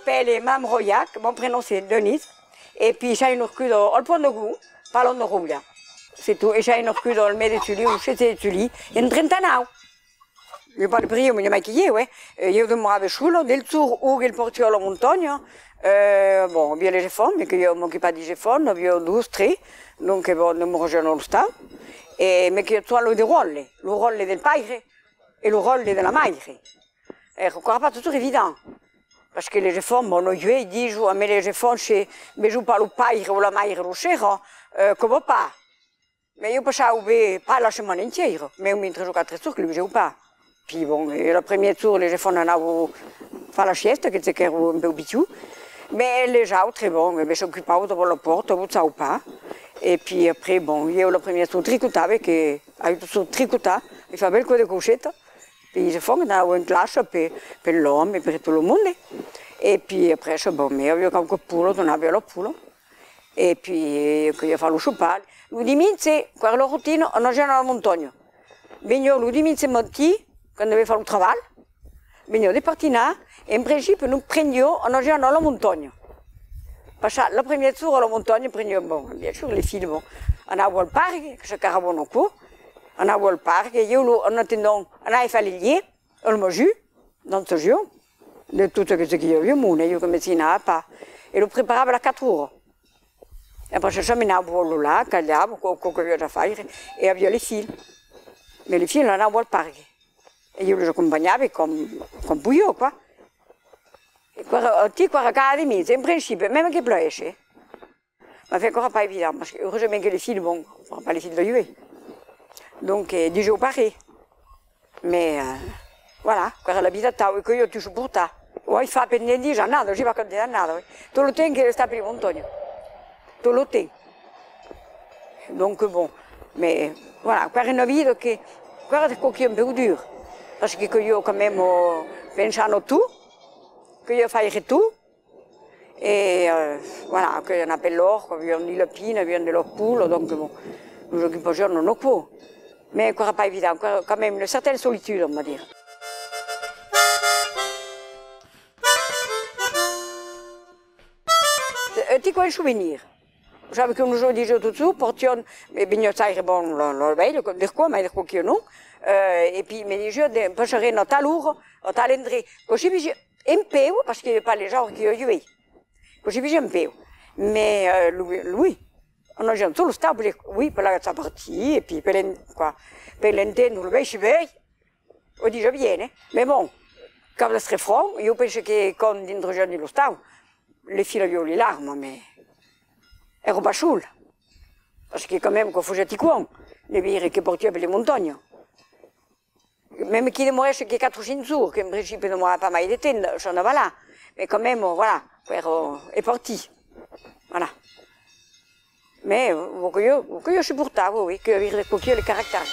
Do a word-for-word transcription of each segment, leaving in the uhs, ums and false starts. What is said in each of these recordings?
M'apèle Mam Royac, mon prenom c'est Denise, e pi ai nascut al Pont de Gou, pas lòng de Roulha. C'est tout, e ai nascut al mes de julhet, au setze de julhet, en trenta-nau. Ieu parle per ieu, mas i a mai que ieu, eh. E ieu demorave sola, del jorn ont que partia a la montanha, eh, bon, aviá les enfants, mas que ieu m'ocupava dels enfants, n'aviá dos, tres, donc, bon, demorava a l'ostau, e, mas que i a lo de ròtle, lo ròtle del paire e lo ròtle de la maire. Èra encara pas totjorn evident, parce que les enfants, bon, lo uèi dison, amb les enfants, se vesètz pas lo paire o la maire lo ser, eh, que va pas. Mas ieu passave pas la setmana entièra, mas un tres o quatre jorns que lo vesève pas. Pi bon, e lo primièr jorn, les enfants anavan far la sièsta, que se qu'èran un pauc pichons, mas les autres, bon, e ben, s'ocupavan davant la pòrta, votjavan pas. E pi après, bon, ieu lo primièr jorn tricotave, que ai totjorn tricotat, ai fach bèlcòp de causetas, pels enfants, anavan en classa, per, per l'òme, per tot lo monde. E pi après, bon, mas aviá qualques polas, donave a las polas. E pi, eh, que i a fach lo sopar. Lo dimenge, qu'èra la rotina, anaviam a la montanha. Veniam lo dimenge matin, quand aviam fach lo trabalh, veniam de patinar, e en principi nos prendiam, anaviam a la montanha. Passat lo primièr jorn a la montanha, prendiam, bon, bien sûr, les filhs, bon, anavan al parc, que se caravan aquò, anavan al parc, e ieu, lo, en attendant, anave far les lièis, al masin, dins sa jun, de tot aquò que i aviá monde, ieu que me sinava pas, e lo preparave a las quatre oras. E après se menava lo lac, calhava, aquò, aquò qu'aviá a faire, e aviá les filhs. Mas les filhs anavan al parc. E ieu les acompanhave com, com podiá, quoi. E qu'èra, aquí, qu'èra cada dimenge, en principi, mème que ploguèsse. Mas enfin, qu'èra pas evident, parce que, urosament que les filhs, bon, qu'èra pas les filhs de uèi. Donc, eh, disián pas res. Mas, eh, voilà, qu'èra la vida atau, e que ieu ai suportat. O ai fach pendent dètz annadas, o sièis, pas cap dètz annadas, eh. Tot lo temps qu'ai estat per las montanhas. Tot lo temps. Donc, bon, mas, voilà, qu'èra una vida que, qu'èra de quauque un pauc dur. Parce que, que ieu, quand même, eh, pensant a tot, que ieu faire tot, e, eh, voilà, que anava per l'òrt, qu'aviam de las pinas, aviam de las polas, donc, bon, nos ocupaviam de nos, quoi. Mas qu'èra pas evident, qu'èra quand même una certaine solitude, on va dire. E, e ti, quin sovenir? Sabe que nos o disián totjorn, partiam, e veniam saire, bon, la, la velha, com, de quoi, mai de quoi que non, eh, e pi me disián, de, passarem a tal ora, a tal endrech, cossí vesiam, en peu, parce que pas les autres que ieu, que se vesiam en peu. Mas, eh, lui, lui, anaviam sus l'ostau, per le, oui, per l'agachar partir, e pi per l'en-, quoi, per l'entendre, lo veish vei, o disiá bien, eh. Mas bon, cau d'èstre franc, ieu pense que quand dintrariam dins l'ostau, les filhs avián les larmas, mas èra pas sol, parce que quand même, quò fasiá quicòm, de veire que partiá per les montanhas. Mème que demorèsse que quatre o cinc jorns, qu'en principi demorava pas mai de temps, s'en va là. Mas quand même, voilà, qu'èra, es partit. Voilà. Mas, o que ieu, o que ieu suportava, oui, que avia de quauque le caractèri.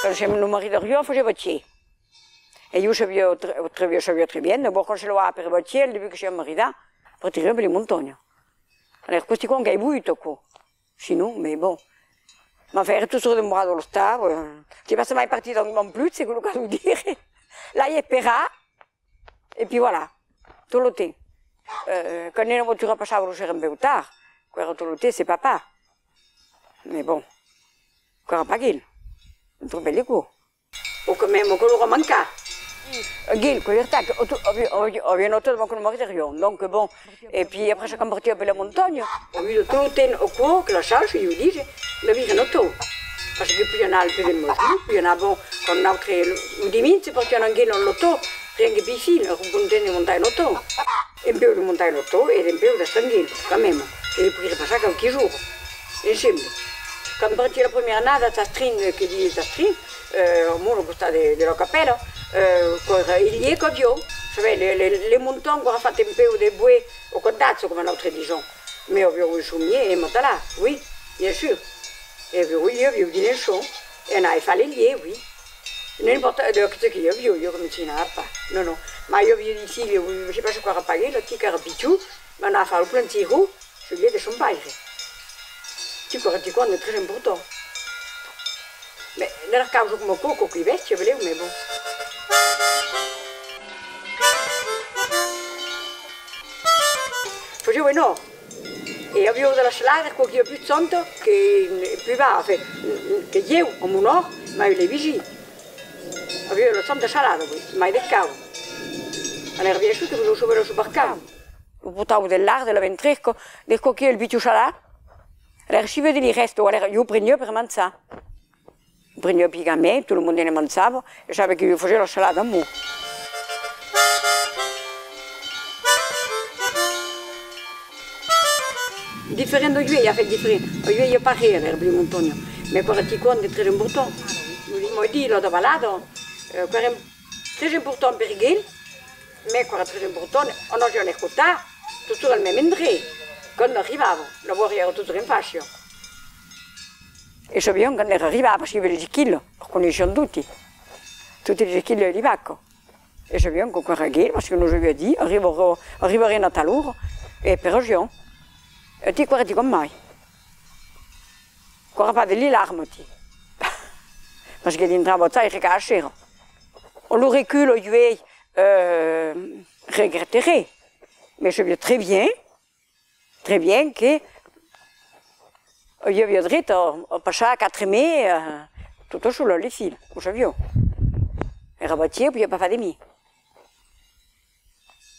Quand se nos maridariam, o fasiá vachièr. E ieu sabia tre-, tre-, sabia très bien, d'abòrd quand se levava per vachièr, al debut que se maridava, partiriam per les montanhas. Alèra, quò es quicòm qu'ai volut, aquò. Sinon, mas bon. M'a faire totjorn demorar dins l'ostau, eh, si pas mai partit dins mon plus, se que lo cau dire. L'ai esperat, e pi voilà, tot lo temps. Eh, quand la voitura passava lo ser un pauc tard, qu'èra tot lo temps, se papa. Mas bon, qu'èra pas aquel. Un trobèl de còp. O quand même, que l'aurà mancat. Aquel, que vertat, que, o, o, o, aviam notado que lo maridariam, donc bon, e pi après, quand partiam per la montanha, o via tot lo temps aquò, que la chance, ieu dise, l'avia notat. Parce que podiam anar al pè del masin, podiam anar, bon, quand nautres, lo, lo dimenge, partiam en guin en auto, rien que pels filhs, èran contents de montar en auto. En peu de montar en auto e en peu d'estre en guin, quand même, e de poire passar quauques jorns ensemble. Quand partia la primièra annada a Chastrin, eh, que dise Chastrin, eh, amont, al costat de, de la capèla, eh, qu'èra, i a qu'aviá, sabètz, le, le, le monton qu'èra fach en peu de boès o còp d'atge, coma nautres disèm. Mas aviá un somièr e matalar, oui, bien sûr. E aviá, oui, aviá de lençòls, e anava far les lièis, oui. Non importa de ce que i aviá, ieu que me sinava pas. Non, non. Mai aviá de filhas, oui, je sais pas, qu'èra pas ela, aquí qu'èra pichon, mas anava far lo plantiron, sul lièt de son paire. Quò, quò, quò, très important. Mès n'èra causa coma aquò, quauqui bèstia, belèu, mès bon. Fasiá un òrt. E aviá de la salada, quauqui puchanta, que pubava, enfin, que ieu, a mon òrt, mai le visin. Aviá la santa salada, oui, mai de cau. Alèra, bien sûr, que vos lo saberà su barcau. Lo portau de lard, de la ventresca, de quauqui el bitiu salat. Alèra, si veu de li rèsta, alèra, ieu preniá per manjar. Preniá pigament, tot lo monde ne manjava, e sabe que ieu fasiá la salada amont. Diferent d'auei, enfin diferent. Auei i a pas res, a l'Erbe de Montanha. Mès quò èra quicòm de très important. Mos ditz, la davalada, eh, quò èra très important per el, mès quò èra très important, on aviá l'escotar, totjorn al mème endrech, quand arribava, la bòria èra totjorn en fàcia. E sabián quand èra arribat, parce que les esquilas, los coneissián toti. Totes les esquilas de li vacas. E sabián que quò èra aquel, parce que nos aviá dit, arribarà, arribarem a tal ora, e esperavián. E ti quò èra quicòm mai. Quò èra pas de li larmas, ti. Parce que dintrava tard, èra cada sera. On lo recul, auei, euh, regretterai. Mais je viens très bien. Très bien que, eh, i aviá dret a, a passar quatre mes, eh, tota sola, le filh, o sabiá. Èra batièr, podiá pas far de mi.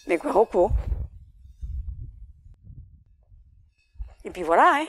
Mès quò èra aquò. E puis voilà, eh.